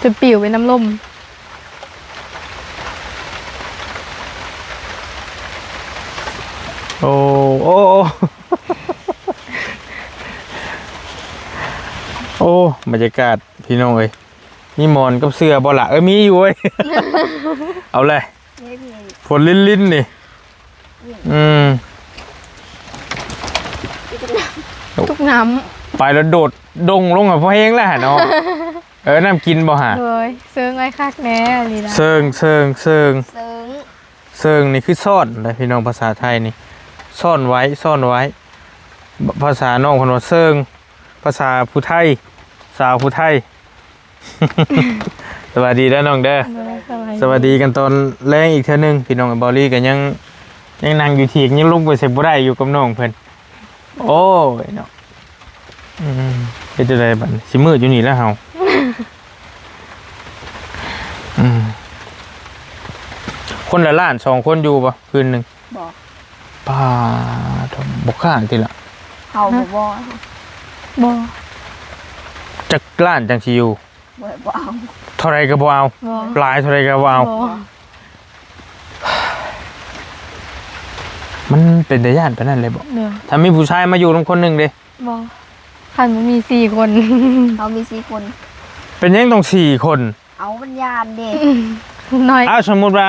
ຈົນປິວໄປນຳລົມ. ໂອ້ ໂອ້ ໂອ້ ໂອ້ ບັນຍາກາດພີ່ນ້ອງເອີຍ. ມີໝອນກັບເສື່ອບໍ່ລະ? ເອີ ມີຢູ່ເວີຍ. ເອົາແຫຼະ ເຮັດຫຍັງ? ຝົນລິນໆນີ້. ອືມ ຕົກນ້ຳ ໄປແລ້ວໂດດດົງລົງ ພໍແຮງແລ້ວຫັ້ນເນາະ. ເອີ ນ້ຳກິນບໍ່ຫາ? ໂດຍ ເຊິ່ງໄວ້ຄັກແນ່ນີ້ນະ. ເຊິ່ງ ເຊິ່ງ ເຊິ່ງ ເຊິ່ງ ເຊິ່ງນີ້ຄືຊ້ອນເດ້ພີ່ນ້ອງ ພາສາໄທນີ້ ຊ້ອນໄວ້ ຊ້ອນໄວ້. ພາສານ້ອງເພິ່ນວ່າເຊິ່ງ ພາສາຜູ້ໄທ ສາວຜູ້ໄທ. ສະບາຍດີເດີນ້ອງເດີ. ໂດຍ ສະບາຍດີ ສະບາຍດີກັນຕອນແລງອີກເທື່ອໜຶ່ງພີ່ນ້ອງ. ເບົາລີກໍຍັງ ຍັງນັ່ງຢູ່ຖຽງ ຍັງລົງໄປໃສບໍ່ໄດ້ຢູ່ກັບນ້ອງເພິ່ນ. ໂອ້ຍເນາະ ອືມ ເຮັດຈັ່ງໃດບັດນີ້ ຊິມືດຢູ່ນີ້ແລ້ວເຮົາ. ອືມ ຄົນລະລ້ານ ສອງຄົນຢູ່ບໍ່ຄືນໜຶ່ງ? ບໍ່. ປາດ ບໍ່ຄ້າງຕິລະ? ເຮົາບໍ່ ບໍ່ ບໍ່. ຈັກລ້ານຈັ່ງຊິຢູ່? ບໍ່ ບໍ່ເອົາ ເທົ່າໃດກໍບໍ່ເອົາ. ບໍ່. ຫຼາຍເທົ່າໃດກໍບໍ່ເອົາ. ບໍ່. ມັນເປັນຕາຢ້ານປານນັ້ນເລີຍບໍ່? ໂດຍ. ຖ້າມີຜູ້ຊາຍມາຢູ່ນຳຄົນໜຶ່ງເດ? ບໍ່ ຄັນບໍ່ມີສີ່ຄົນ ເຮົາມີສີ່ຄົນ. ເປັນຫຍັງຕ້ອງສີ່ຄົນ? ເອົາ ມັນຢ້ານເດ້ ນ້ອຍ. ອ້າວ ສົມມຸດວ່າ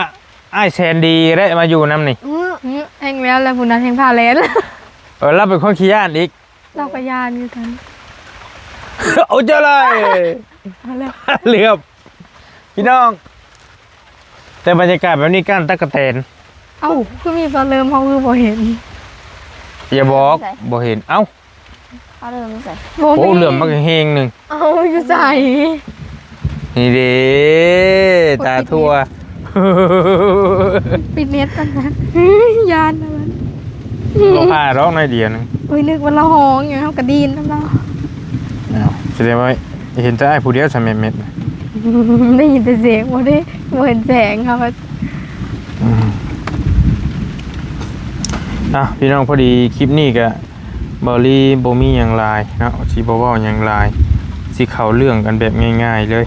ອ້າຍແສນດີໄດ້ມາຢູ່ນຳນີ້ ອື ອື ແຮ່ງແລ້ວ ແລ້ວຜູ້ນັ້ນແຮ່ງພາແລ່ນ. ເອີ ລາວເປັນຄົນຂີ້ຢ້ານອີກ. ລາວກໍຢ້ານຄືກັນ. ໂອ້ ເຈົ້າເລີຍ ເອົາແລ້ວ ເຫຼືອບ ພີ່ນ້ອງ ແຕ່ບັນຍາກາດແບບນີ້ກ້ານຕັກກະແຕນ. ເອົ້າ ຄືມີປາເລີ່ມ ເຮົາຄືບໍ່ເຫັນ? ຢ່າບອກ ບໍ່ເຫັນ. ເອົ້າ ປາເລີ່ມຢູ່ໃສ? ບໍ່ມີ. ໂອ້ ເຫຼືອມບັກແຮງໜຶ່ງ. ເອົ້າ ຢູ່ໃສ? ນີ້ເດ້ ຕາທົ່ວ ປິດເນັດກ່ອນນະ ຢ້ານນະ. ບໍ່ພາດອກໜ້ອຍດຽວໜຶ່ງ. ໂອ້ຍ ນຶກວ່າລາວຮ້ອງຫຍັງ ເຮົາກະດີນນຳລາວ. ອ້າວ ສະແດງວ່າເຫັນແຕ່ອ້າຍຜູ້ດຽວຊະແມ່ນເມັດນະ. ໄດ້ຍິນແຕ່ສຽງ ບໍ່ໄດ້ ບໍ່ເຫັນແສງເຮົາ. ອືມ ອ່ະ ພີ່ນ້ອງ ພໍດີຄລິບນີ້ກະ ເບົາລີບໍ່ມີຫຍັງຫຼາຍເນາະ ຊິບໍ່ເວົ້າຫຍັງຫຼາຍ ຊິເຂົ້າເລື່ອງກັນແບບງ່າຍໆເລີຍ.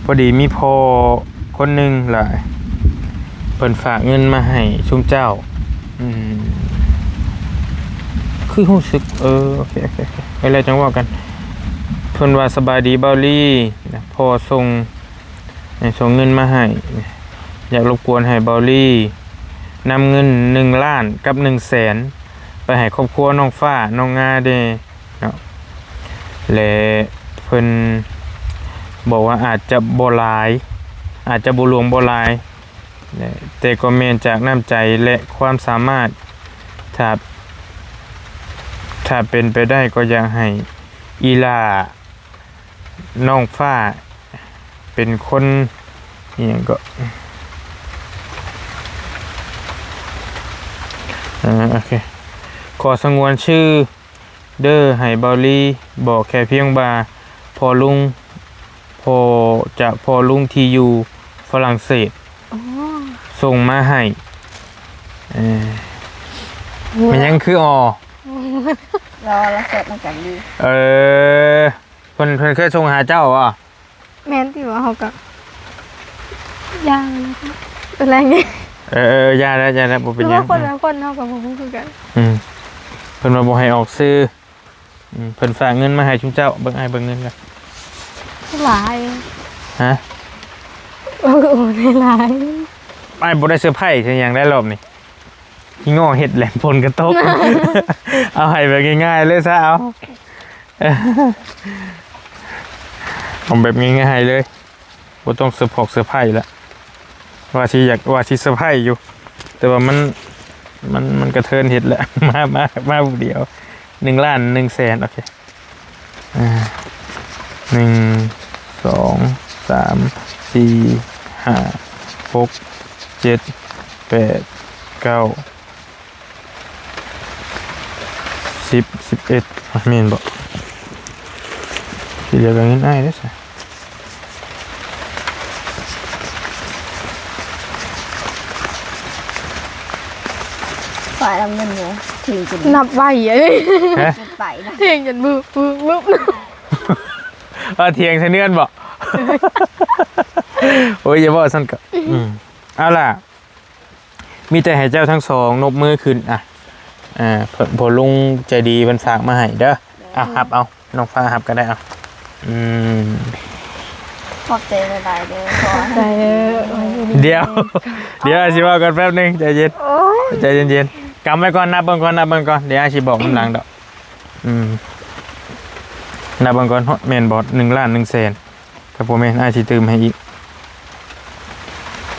ພໍດີມີພໍ່ຄົນໜຶ່ງລະ ເພິ່ນຝາກເງິນມາໃຫ້ຊຸມເຈົ້າ. ອືມ ຄືຮູ້ສຶກ ເອີ ໂອເຄ ໂອເຄ ໂອເຄ ໄປແລ້ວຈັ່ງເວົ້າກັນ. ເພິ່ນວ່າ ສະບາຍດີເບົາລີ ພໍ່ສົ່ງ ໃຫ້ສົ່ງເງິນມາໃຫ້ ຢາກລົບກວນໃຫ້ເບົາລີນຳເງິນໜຶ່ງລ້ານກັບໜຶ່ງແສນ ໄປໃຫ້ຄອບຄົວນ້ອງຟ້າ ນ້ອງງາແດ່ເນາະ. ແລະ ເພິ່ນບອກວ່າອາດຈະບໍ່ຫຼາຍ ອາດຈະບໍ່ຫຼວງບໍ່ຫຼາຍ ແຕ່ກໍແມ່ນຈາກນ້ຳໃຈ ແລະ ຄວາມສາມາດ. ຖ້າ ຖ້າເປັນໄປໄດ້ກໍຢາກໃຫ້ອີ່ຫຼ້າ ນ້ອງຟ້າເປັນຄົນ ອີ່ຫຍັງເກາະ ເອີ ໂອເຄ ຂໍສະຫງວນຊື່ເດີ ໃຫ້ເບົາລີບອກແຄ່ພຽງວ່າ ພໍ່ລຸງ ພໍ່ ຈາກພໍ່ລຸງທີ່ຢູ່ຝຣັ່ງເສດ ອໍ ສົ່ງມາໃຫ້. ເອີ ໂອ້ຍ ແມ່ນຫຍັງຄືອໍ? ລາວ ລາວແຊດນຳກັນຢູ່. ເອີ ເພິ່ນ ເພິ່ນເຄີຍສົ່ງຫາເຈົ້າບໍ່? ແມ່ນຕິວ່າເຮົາກະ ຢ່າ ເປັນແຮງນີ້. ເອີ ເອີ ຢ່າແລ້ວ ຢ່າແລ້ວ ບໍ່ເປັນຫຍັງ. ຄືວ່າຄົນລະຄົນເຮົາກະບໍ່ຮູ້ຄືກັນ. ອືມ ເພິ່ນວ່າບໍ່ໃຫ້ອອກຊື່. ອືມ ເພິ່ນຝາກເງິນມາໃຫ້ຊຸມເຈົ້າ. ເບິ່ງ ອ້າຍເບິ່ງເງິນກ່ອນ. ຫຼາຍ. ຮະ? ເອີ ໂອ້ ຫຼາຍ. ອ້າຍບໍ່ໄດ້ເຊີໄພຣສ໌ຫຍັງໄດ໋ລອບນີ້. ຂີ້ງໍເຮັດແຫຼະ ຝົນກະຕົກ. ເອົາໃຫ້ແບບງ່າຍໆເລີຍຊະ ເອົາ ເອົາແບບງ່າຍໆເລີຍ ບໍ່ຕ້ອງເຊີພອກເຊີໄພຣສ໌ລະ. ວ່າຊິຢາກ ວ່າຊິເຊີໄພຣສ໌ຢູ່ ແຕ່ວ່າມັນ ມັນ ມັນກະເທີນເຮັດແຫຼະ. ມາ ມາ ມາຜູ້ດຽວ ໜຶ່ງລ້ານໜຶ່ງແສນ. ໂອເຄ ອ່າ ໜຶ່ງ ສອງ ສາມ ສີ່ ຫ້າ ຫົກ ເຈັດ ແປດ ເກົ້າ ສິບ ສິບເອັດ ແມ່ນບໍ່? ທີ່ເຫຼືອກະເງິນອ້າຍເດ້ຊະ. ປາຍເອົາເງິນເນາະ ຖືກ ນັບໄວເອີຍ. ຮະ? ໄປນະ ເຖິງຈົນວຶບ ວຶບ ວຶບ. ເອີ ຖຽງໃສ່ເຮືອນບໍ່? ໂອ້ຍ ຢ່າເວົ້າຊັ້ນກໍ ອືມ ເອົາລະ ມີແຕ່ໃຫ້ເຈົ້າທັງສອງນົບມືຂຶ້ນ ອ່ະ ເອີ ພໍ່ ພໍ່ລຸງໃຈດີເພິ່ນຝາກມາໃຫ້ເດີ. ເອົາ ຮັບເອົາ ນ້ອງຟ້າຮັບກໍໄດ້ ເອົາ ອືມ ຂອບໃຈຫຼາຍໆເດີ ຂໍໃຫ້ ຂອບໃຈເດີ. ດຽວ ດຽວ ອາ ຊິເວົ້າກັນແປັບໜຶ່ງ ໃຈເຢັນ ໂອ້ຍ ໃຈເຢັນໆ ກຳໄວ້ກ່ອນ ນັບເບິ່ງກ່ອນ ນັບເບິ່ງກ່ອນ ດຽວອາຊິບອກນຳຫຼັງດອກ. ອືມ ນັບເບິ່ງກ່ອນ ຮອດແມ່ນບໍ່ ໜຶ່ງລ້ານໜຶ່ງແສນ ກໍບໍ່ແມ່ນ ອ້າຍຊິຕື່ມໃຫ້ອີກ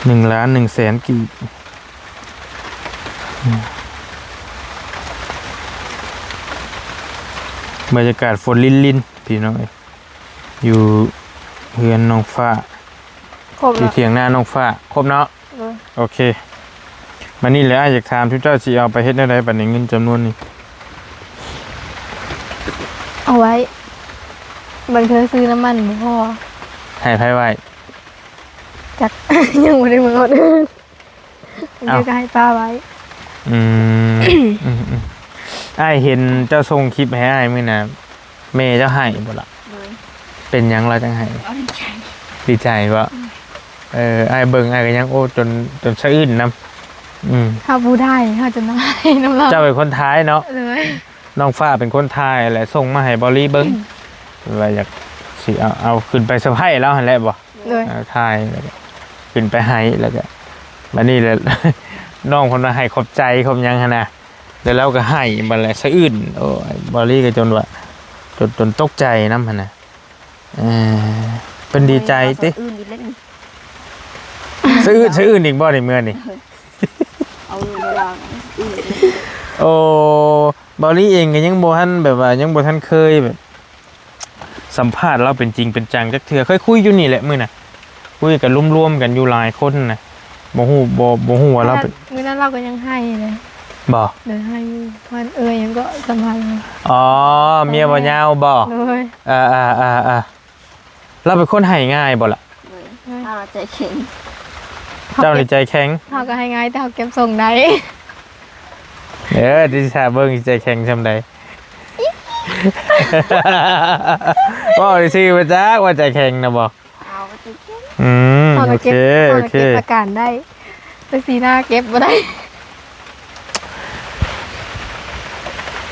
ໜຶ່ງລ້ານໜຶ່ງແສນກີບ. ອືມ ບັນຍາກາດຝົນລິນໆ ພີ່ນ້ອງເອີຍ ຢູ່ເຮືອນນ້ອງຟ້າ ຄົບແລ້ວ ຢູ່ຖຽງນານ້ອງຟ້າ ຄົບເນາະ. ໂດຍ ໂອເຄ ບັດນີ້ແຫຼະ ອ້າຍຢາກຖາມ ຊຸມເຈົ້າຊິເອົາໄປເຮັດແນວໃດບັດນີ້ ເງິນຈຳນວນນີ້? ເອົາໄວ້ ບາງເທື່ອຊື້ນ້ຳມັນບໍ່ພໍ. ໃຫ້ໃຜໄວ້? ຈັກ ຍັງບໍ່ໄດ້ເບິ່ງຮອດອື່ນ ບາງເທື່ອກໍໃຫ້ປ້າໄວ້. ອືມ ອືມໆ ອ້າຍເຫັນເຈົ້າສົ່ງຄລິບໃຫ້ອ້າຍມື້ນັ້ນ ແມ່ເຈົ້າໄຫ້ບໍ່ລະ? ໂດຍ ເປັນຫຍັງລາວຈັ່ງໄຫ້? ດີໃຈ ດີໃຈບໍ່? ອືມ ເອີ ອ້າຍເບິ່ງ ອ້າຍກໍຍັງ ໂອ້ ຈົນ ຈົນສະອື້ນນຳ. ອືມ ເຮົາຜູ້ຖ່າຍ ເຮົາຈະໄຫ້ນຳລາວ. ເຈົ້າເປັນຄົນຖ່າຍເນາະ? ໂດຍ ນ້ອງຟ້າເປັນຄົນຖ່າຍ ແລະ ສົ່ງມາໃຫ້ເບົາລີເບິ່ງ ອືມ ວ່າຢາກຊິເອົາ ເອົາຂຶ້ນໄປເຊີໄພລາວຫັ້ນແຫຼະບໍ່? ໂດຍ ເອີ ຖ່າຍ ແລ້ວກໍຂຶ້ນໄປໃຫ້ ແລ້ວກໍບັດນີ້ແຫຼະ ນ້ອງເພິ່ນວ່າໃຫ້ຂອບໃຈຂອບຫຍັງຫັ້ນນະ. ແລ້ວລາວກໍໄຫ້ບັດແຫຼະ ສະອື້ນ. ໂອ້ຍ ເບົາລີກໍຈົນວ່າ ຈົນ ຈົນຕົກໃຈນຳຫັ້ນນະ. ເອີ ເພິ່ນດີໃຈຕິ? ສະອື້ນອີກແລ້ວນີ້ ສະອື້ນ ສະອື້ນອີກບໍ່ນີ້ ເມື່ອນີ້? ເອົາເວລາ ສະອື້ນອີກແລ້ວ. ໂອ້ ເບົາລີເອງກໍຍັງບໍ່ທັນ ແບບວ່າຍັງບໍ່ທັນເຄີຍແບບ ສຳພາດລາວເປັນຈິງເປັນຈັງຈັກເທື່ອ. ເຄີຍຄຸຍຢູ່ນີ້ແຫຼະມື້ນະ ຄຸຍກັນລວມໆກັນຢູ່ຫຼາຍຄົນນະ ບໍ່ຮູ້ ບໍ່ ບໍ່ຮູ້ວ່າລາວເປັນ ມື້ນັ້ນ ມື້ນັ້ນລາວກໍຍັງໄຫ້ເລີຍ. ບໍ່? ໂດຍ ໄຫ້ຢູ່ ເພິ່ນເອີ່ຍຫຍັງກໍສຳພາດລາວ. ອໍ ເມຍບໍ່ຍາວບໍ່? ໂດຍ ເອີໆໆໆ ລາວເປັນຄົນໄຫ້ງ່າຍບໍ່ລະ? ໂດຍ ໂດຍ ເຮົາໃຈແຂງ ເຈົ້ານີ້ໃຈແຂງ. ເຮົາກໍໄຫ້ງ່າຍ ແຕ່ເຮົາເກັບຊົງໄດ້. ເອີ ທີ່ຖ້າເບິ່ງໃຈແຂງຊ່ຳໃດ. ເວົ້າຊື່ໆ ບໍ່ຈັກວ່າໃຈແຂງນະບໍ່? ເອົາ ອືມ ເຮົາກໍເກັບ ໂອເຄ ເຮົາກໍເກັບ ໂອເຄ ອາການໄດ້ ແຕ່ສີໜ້າເກັບບໍ່ໄດ້.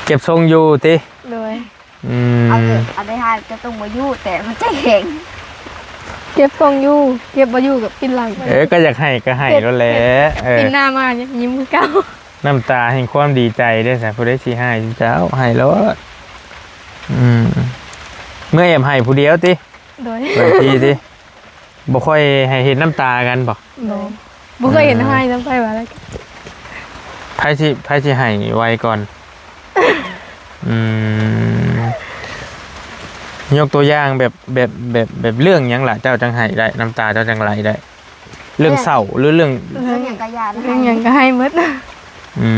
ເກັບຊົງຢູ່ຕິ? ໂດຍ ອືມ ເອົາເຖາະ ອັນໃດຫາກະຕ້ອງບໍ່ຢູ່ ແຕ່ມັນໃຈແຂງ. ເກັບຊົງຢູ່ ເກັບບໍ່ຢູ່ກໍປິ່ນຫຼັງ. ເອີ ກໍຢາກໃຫ້ກໍໃຫ້ໂລດແຫຼະ. ເອີ ປິ່ນໜ້າມາຍັງຍິ້ມຄືເກົ່າ. ນ້ຳຕາແຫ່ງຄວາມດີໃຈເດ້ຊະ ຜູ້ໃດຊິໃຫ້ເຈົ້າ ໃຫ້ໂລດ. ອືມ ເມື່ອແອບໃຫ້ຜູ້ດຽວຕິ? ໂດຍ ບາງທີຕິ ບໍ່ຄ່ອຍໃຫ້ເຫັນນ້ຳຕາກັນບໍ່? ບໍ່ ບໍ່ເຄີຍເຫັນ ເອີ ໃຫ້ນຳໃຜວ່າແລ້ວ. ໃຜຊິ ໃຜຊິໃຫ້ໄວກ່ອນ? ອືມ ຍົກຕົວຢ່າງແບບ ແບບ ແບບ ແບບເລື່ອງຫຍັງລະ ເຈົ້າຈັ່ງໄຫ້ໄດ້ ນ້ຳຕາເຈົ້າຈັ່ງໄຫຼໄດ້? ເລື່ອງເສົ້າ ເລື່ອງ ຫຼືເລື່ອງ ເລື່ອງຫຍັງກໍຢ່າ ເລື່ອງຫຍັງກໍໄຫ້ໝົດ. ອື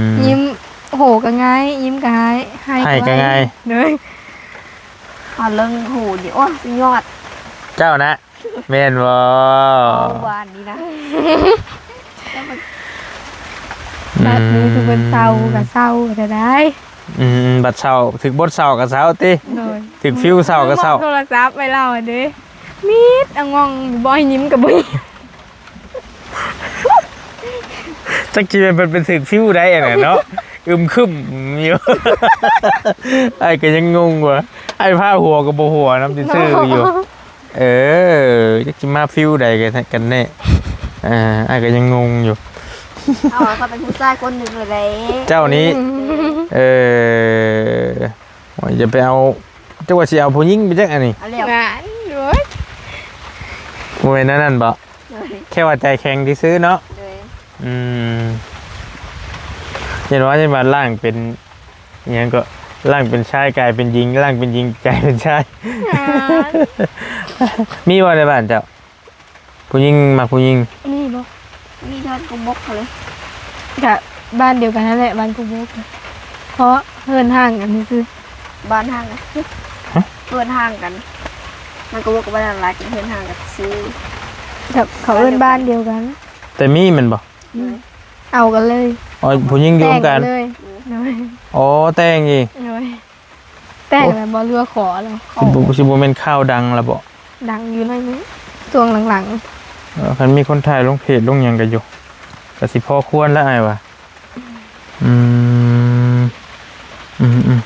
ມ ຍິ້ມ ໂຫກໍງ່າຍ ຍິ້ມກໍຮ້າຍ ໄຫ້ກໍງ່າຍ. ໂດຍ ເອົາເລື່ອງໂຫນີ້ ໂອ້ຍ ສຸດຍອດ. ເຈົ້ານະ ແມ່ນບໍ່? ເວົ້າຫວານນີ້ນະ. ອືມ ບາດນີ້ຄືເພິ່ນເສົ້າກໍເສົ້າກໍໄດ້. ອືມ ບັດເສົ້າ ຖືກບົດເສົ້າກໍເສົ້າຕິ? ໂດຍ ຖືກຟິວເສົ້າກໍເສົ້າ. ໂທລະສັບໄວ້ລາວເດ້ ມິດອະງ່ອງ ບໍ່ໃຫ້ຍິ້ມກໍບໍ່ຍິ້ມ. ຈັກຊິແມ່ນເພິ່ນໄປຖືກຟິວໃດອັນນັ້ນເນາະ ອຶມຄຶມຢູ່. ອ້າຍກໍຍັງງົງວ່າ ອ້າຍພາຫົວກໍບໍ່ຫົວນຳ ຊື່ໆຢູ່. ເອີ ຈັກຊິມາຟິວໃດກັນແນ່. ເອີ ອ້າຍກໍຍັງງົງຢູ່. ເອົາ ເຂົາເປັນຜູ້ຊາຍຄົນໜຶ່ງແລ້ວເດ້ ເຈົ້ານີ້. ເອີ ໂອ້ຍ ຢ່າໄປເອົາ ຈັກວ່າຊິເອົາຜູ້ຍິງໄປຈັກອັນນີ້. ເອົາແລ້ວ ໂອ້ຍ ບໍ່ແມ່ນອັນນັ້ນບໍ? ໂດຍ ແຄ່ວ່າໃຈແຂງຊື່ໆເນາະ. ໂດຍ ອືມ ເຫັນວ່າ ເຫັນວ່າລ່າງເປັນ ອີຫຍັງກໍ ລ່າງເປັນຊາຍກາຍເປັນຍິງ ລ່າງເປັນຍິງກາຍເປັນຊາຍ. ມີບໍ່ໃນບ້ານເຈົ້າ ຜູ້ຍິງມັກຜູ້ຍິງ? ມີບໍ່? ມີ ເຮືອນກຸບົກເລີຍ. ກະບ້ານດຽວກັນຫັ້ນແຫຼະ ບ້ານກຸບົກ ເພາະເຮືອນຫ່າງກັນຊື່ໆ. ບ້ານຫ່າງກັນ ຮະ? ເຮືອນຫ່າງກັນ ມັນກໍບໍ່ກັບບ້ານຫຼັງຫຼາຍ ເຮືອນຫ່າງກັນຊື່. ແບບເຂົາເອີ້ນບ້ານດຽວກັນ ແຕ່ມີແມ່ນບໍ່? ອືມ ເອົາກັນເລີຍ. ອໍ ຜູ້ຍິງຢູ່ນຳກັນ ແຕ່ງກັນເລີຍ. ໂດຍ ອໍ ແຕ່ງອີກ. ໂດຍ ແຕ່ງແລ້ວບໍ່ ຫຼືວ່າຂໍແລ້ວ? ຊິບໍ່ ຊິບໍ່ແມ່ນຂ່າວດັງລະບໍ? ດັງຢູ່ໜ້ອຍໜຶ່ງ ຊ່ວງຫຼັງໆ. ເອີ ຄັນມີຄົນຖ່າຍລົງເພຈລົງຫຍັງກໍຢູ່ ກໍຊິພໍຄວນລະ ອ້າຍວ່າ. ອືມ ອືມ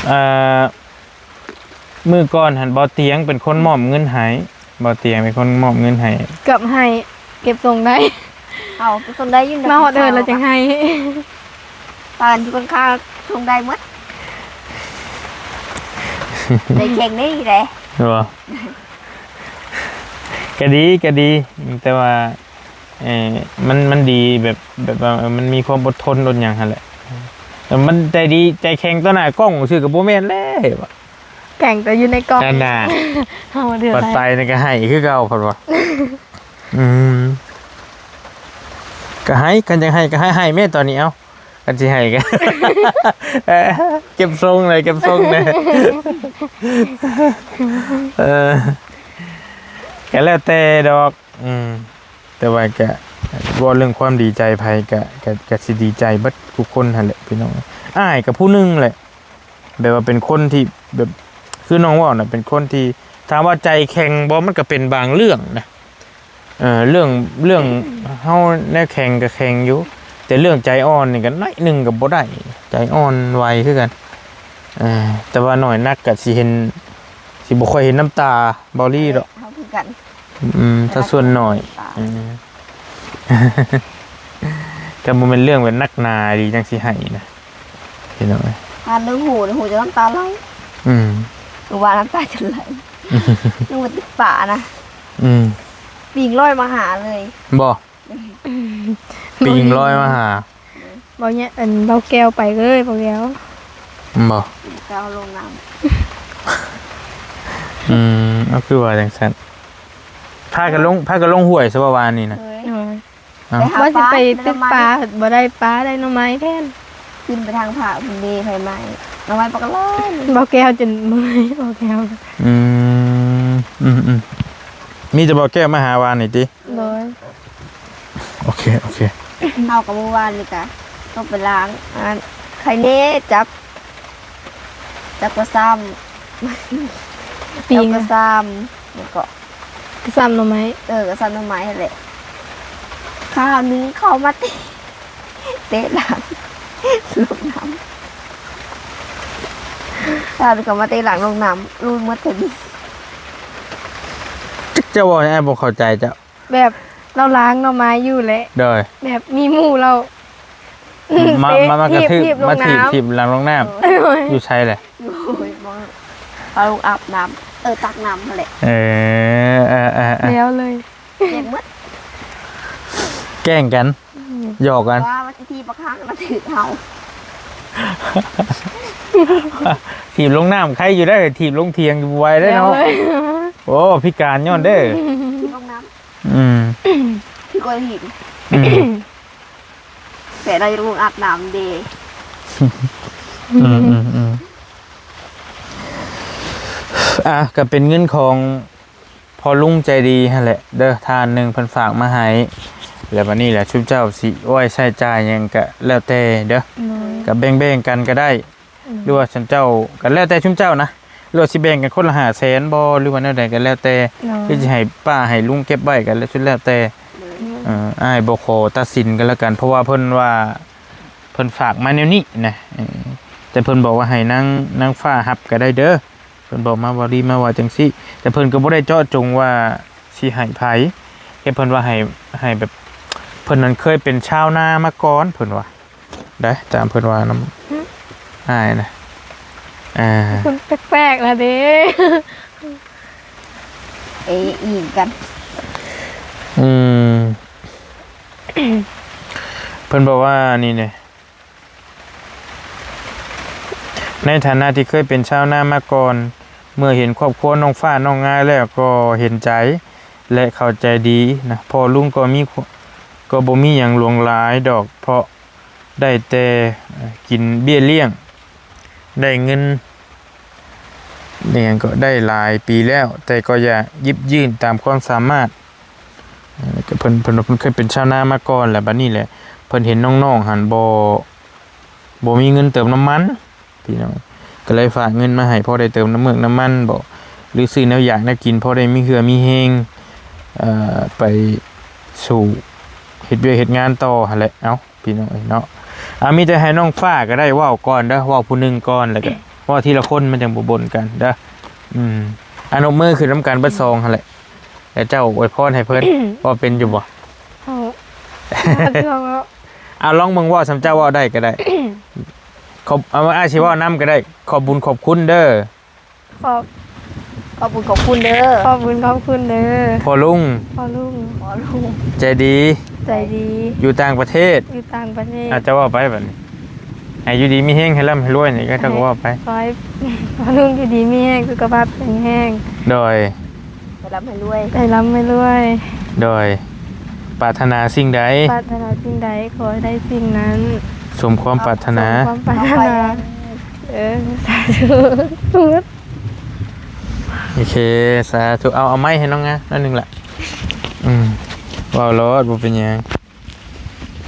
ໆ ອ່າ ມື້ກ່ອນຫັ້ນ ບໍ່ຕຽງເປັນຄົນມອບເງິນໃຫ້ ບໍ່ຕຽງເປັນຄົນມອບເງິນໃຫ້. ເກືອບໃຫ້ ເກັບສົ່ງໄດ້ ເອົາ ເກັບສົ່ງໄດ້ຢູ່ ມາຮອດເດີນແລ້ວຈັ່ງໃຫ້. ປານຢູ່ຂ້າງໆ ສົ່ງໄດ້ໝົດ ໄດ້ເກັ່ງນີ້ແຫຼະ ບໍ່? ກໍດີ ກໍດີ ແຕ່ວ່າ ເອີ ມັນ ມັນດີແບບ ແບບວ່າ ເອີ ມັນມີຄວາມອົດທົນອົດຫຍັງຫັ້ນແຫຼະ. ແຕ່ມັນໃຈດີໃຈແຂງຕໍ່ໜ້າກ້ອງຊື່ກໍບໍ່ແມ່ນແລ້ວ ແຂງແຕ່ຢູ່ໃນກ້ອງ ນັ້ນນະ ເຮົາເດືອດ ບັດໄປນີ້ກໍໃຫ້ຄືເກົ່າ ເພິ່ນວ່າ. ອືມ ກໍໃຫ້ ຄັນຢາກໃຫ້ກໍໃຫ້ ໃຫ້ແມ້ຕອນນີ້ ເອົ້າ ຄັນຊິໃຫ້ກໍ ເກັບຊົງເລີຍ ເກັບຊົງເລີຍ. ເອີ ກໍແລ້ວແຕ່ດອກ. ອືມ ແຕ່ວ່າກະ ເວົ້າເລື່ອງຄວາມດີໃຈໃຜກະ ກະ ກະຊິດີໃຈເບິດທຸກຄົນຫັ້ນແຫຼະພີ່ນ້ອງ. ອ້າຍກະຜູ້ໜຶ່ງແຫຼະ ແບບວ່າເປັນຄົນທີ່ແບບ ຄືນ້ອງເວົ້ານະ ເປັນຄົນທີ່ ຖາມວ່າໃຈແຂງບໍ່? ມັນກະເປັນບາງເລື່ອງນະ. ເອີ ເລື່ອງ ເລື່ອງເຮົາແນວແຂງກະແຂງຢູ່ ແຕ່ເລື່ອງໃຈອ່ອນນີ້ກະໜ້ອຍໜຶ່ງກະບໍ່ໄດ້ ໃຈອ່ອນໄວຄືກັນ. ເອີ ແຕ່ວ່າໜ້ອຍໜັກກະຊິເຫັນ ຊິບໍ່ຄ່ອຍເຫັນນ້ຳຕາເບົາລີດອກ ເຮົາຄືກັນ. ອືມ ຖ້າສ່ວນໜ້ອຍ ອືມ ກໍບໍ່ແມ່ນເລື່ອງແບບໜັກໜາອີ່ຫຼີຈັ່ງຊິໃຫ້ນະ ພີ່ນ້ອງເອີຍ. ອ່ານເລື່ອງຫູ ຫູຈົນນ້ຳຕາໄຫຼ. ອືມ ຄືວ່ານ້ຳຕາຈະໄຫຼ ນຶກວ່າຕິດປານະ. ອືມ ປີງລອຍມາຫາເລີຍ. ບໍ່? ອືມ ປີງລອຍມາຫາ. ເບົາແຍ ອັນ ເບົາແກ້ວໄປເລີຍ ເບົາແກ້ວ. ບໍ່? ເຈົ້າລົງນ້ຳ. ອືມ ເອົາ ຄືວ່າຈັ່ງຊັ້ນ. ພາກັນລົງ ພາກັນລົງຫ້ວຍຊະບໍ່ວານນີ້ນະ? ໂດຍ ໂດຍ. ເອົ້າ ໄປຫາປາ ວ່າຊິໄປຕຶກປາ ບໍ່ໄດ້ປາ ໄດ້ໜໍ່ໄມ້ແທນ. ຂຶ້ນໄປທາງຜາພຸ້ນເດ ໄຟໄໝ້ ໜໍ່ໄມ້ປາກະຫຼາຍ. ເບົາແກ້ວຈົນເມື່ອຍ ເບົາແກ້ວ. ອືມ ອືມໆ ມີແຕ່ເບົາແກ້ວມາຫາວານນີ້ຕິ? ໂດຍ. ໂອເຄ ໂອເຄ. ເຮົາກໍມື້ວານນີ້ກະຕ້ອງໄປລ້າງ ອັນ ໄຄເນ ຈັບ ຈັບກະຊຳ ປີ ຈັບກະຊຳ ແລ້ວກໍ ກະຊຳໜໍ່ໄມ້. ເອີ ກະຊຳໜໍ່ໄມ້ຫັ້ນແຫຼະ. ຄາວໜຶ່ງເຂົ້າມາເຕະ ເຕະຫຼັງລົງນ້ຳ ຄາວໜຶ່ງເຂົ້າມາເຕະຫຼັງລົງນ້ຳ ລຸຍໝົດເທົ່ານີ້. ຈັກເຈົ້າເວົ້າຫຍັງ ອ້າຍບໍ່ເຂົ້າໃຈເຈົ້າ. ແບບລາວລ້າງໜໍ່ໄມ້ຢູ່ແຫຼະ ໂດຍ ແບບມີໝູ່ລາວ ມາ ເຕະ ມາ ມາກະ ຖີບ ຖີບ ມາຖີບລົງນ້ຳ ຖີບຫຼັງລົງນ້ຳ. ໂດຍ. ຢູ່ໃສແຫຼະ? ໂອ້ຍ ມອງເອົາອາບນ້ຳ ເອີ ຕັກນ້ຳຫັ້ນແຫຼະ. ເອີ ເອີ ເອີ ເອີ ແລ້ວເລີຍ ແກ້ງໝົດ ແກ້ງກັນ ອືມ ຫຍອກກັນ ວ່າວ່າຊິຖີບບັກຮັກມາຖືກເຮົາ. ຖີບລົງນ້ຳໄຄຢູ່ໄດ໋ ຖີບລົງຖຽງຢູ່ບໍ່ໄຫວເດ້ເນາະ. ແລ້ວເລີຍ ໂອ້ ພິການຍ້ອນເດ້ ຖີບລົງນ້ຳ. ອືມ ຄືກໍເຫັນ ອືມ ແຕ່ລາວຍັງລົງອາບນ້ຳເດ. ອືມ ອືມ ອືມ ອ່າ ກໍເປັນເງິນຂອງພໍ່ລຸງໃຈດີຫັ້ນແຫຼະເດີ ທ່ານໜຶ່ງເພິ່ນຝາກມາໃຫ້ ແລ້ວບັດນີ້ແຫຼະ ຊຸມເຈົ້າຊິໄວ້ໃຊ້ຈ່າຍຫຍັງກໍແລ້ວແຕ່ເດີ ໂດຍ ກໍແບ່ງໆກັນກໍໄດ້. ອືມ ຫຼືວ່າຊຸມເຈົ້າ ກໍແລ້ວແຕ່ຊຸມເຈົ້ານະ ຫຼືວ່າຊິແບ່ງກັນຄົນລະຫ້າແສນບໍ່ ຫຼືວ່າແນວໃດກໍແລ້ວແຕ່ ໂດຍ ຫຼືຊິໃຫ້ປ້າໃຫ້ລຸງເກັບໄວ້ກໍແລ້ວ ສຸດແລ້ວແຕ່. ໂດຍ. ເອີ ອ້າຍບໍ່ຂໍຕັດສິນກັນແລ້ວກັນ ເພາະວ່າເພິ່ນວ່າ ເພິ່ນຝາກມາແນວນີ້ນະ ເອີ ແຕ່ເພິ່ນບອກວ່າໃຫ້ນາງ ນາງຟ້າຮັບກໍໄດ້ເດີ ເພິ່ນບອກມາ ເວົ້າດີມາວ່າຈັ່ງຊີ້ ແຕ່ເພິ່ນກໍບໍ່ໄດ້ເຈາະຈົງວ່າຊິໃຫ້ໃຜ ແຕ່ເພິ່ນວ່າໃຫ້ ໃຫ້ແບບ ເພິ່ນນັ້ນເຄີຍເປັນຊາວນາມາກ່ອນ ເພິ່ນວ່າ ໄດ້ ຕາມເພິ່ນວ່ານຳ ຫຶ ອ້າຍນະ ອ່າ ຄົນແປກໆລະເດ້ ເອ ອີງກັນ ອືມ ເພິ່ນບອກວ່ານີ້ເດ້ ໃນຖານະທີ່ເຄີຍເປັນຊາວນາມາກ່ອນ ເມື່ອເຫັນຄອບຄົວນ້ອງຟ້ານ້ອງງາແລ້ວກໍເຫັນໃຈ ແລະ ເຂົ້າໃຈດີນະ ພໍ່ລຸງກໍມີ ກໍບໍ່ມີຫຍັງຫຼວງຫຼາຍດອກ ເພາະ ໄດ້ແຕ່ ເອີ ກິນເບ້ຍລ້ຽງ ໄດ້ເງິນ ອີຫຍັງກໍໄດ້ຫຼາຍປີແລ້ວ ແຕ່ກໍຢາກຢິບຍື່ນຕາມຄວາມສາມາດ ເອີ ເພິ່ນ ເພິ່ນວ່າເພິ່ນເຄີຍເປັນຊາວນາມາກ່ອນ ແລ້ວບັດນີ້ແຫຼະ ເພິ່ນເຫັນນ້ອງໆຫັ້ນບໍ່ ບໍ່ມີເງິນເຕີມນ້ຳມັນ ພີ່ນ້ອງ ເ ກໍເລີຍຝາກເງິນມາໃຫ້ ພໍໄດ້ເຕີມນ້ຳເມືອກນ້ຳມັນບໍ ຫຼືຊື້ແນວຢາກແນວກິນ ພໍໄດ້ມີເຫື່ອມີແຮງ ເອີ ໄປສູ້ເຮັດວຽກເຮັດງານຕໍ່ຫັ້ນແຫຼະ. ເອົ້າ ພີ່ນ້ອງເອີຍເນາະ ອາ ມີແຕ່ໃຫ້ນ້ອງຟ້າກໍໄດ້ເວົ້າກ່ອນເດີ ເວົ້າຜູ້ໜຶ່ງກ່ອນ ແລ້ວກໍເວົ້າທີລະຄົນ ມັນຈັ່ງບໍ່ບົ່ນກັນເດີ. ອືມ ອາ ນົບມືຂຶ້ນນຳກັນເບິດສອງຫັ້ນແຫຼະ ແລ້ວເຈົ້າອວຍພອນໃຫ້ເພິ່ນ ເວົ້າເປັນຢູ່ບໍ່? ເອົາ ເອົາລອງເບິ່ງ ເວົ້າສ່ຳເຈົ້າເວົ້າໄດ້ກໍໄດ້. ຂອບ ເອົາ ອ້າຍຊິເວົ້ານຳກໍໄດ້. ຂອບບຸນຂອບຄຸນເດີ. ຂອບ ຂອບບຸນຂອບຄຸນເດີ. ຂອບບຸນຂອບຄຸນເດີ. ພໍ່ລຸງ ພໍ່ລຸງ ພໍ່ລຸງ ໃຈດີ ໃຈດີ ຢູ່ຕ່າງປະເທດ ຢູ່ຕ່າງປະເທດ. ອາ ເຈົ້າເວົ້າໄປບັດນີ້ ໃຫ້ຢູ່ດີມີແຮງ ໃຫ້ລ່ຳໃຫ້ລວຍນີ້ ເຈົ້າກໍເວົ້າໄປ. ຂໍໃຫ້ພໍ່ລຸງຢູ່ດີມີແຮງ ສຸຂະພາບແຂງແຮງ. ໂດຍ ໃຫ້ລ່ຳໃຫ້ລວຍ ໃຫ້ລ່ຳໃຫ້ລວຍ. ໂດຍ ປາດຖະໜາສິ່ງໃດ ປາດຖະໜາສິ່ງໃດ ຂໍໃຫ້ໄດ້ສິ່ງນັ້ນ ສົມຄວາມປາດຖະໜາ ສົມຄວາມປາດຖະໜາ. ເອີ ສາທຸ. ໂອເຄ ສາທຸ. ເອົາ ເອົາໄມໃຫ້ນ້ອງງາໜ້ອຍໜຶ່ງລະ. ອືມ ເວົ້າໂລດ ບໍ່ເປັນຫຍັງ.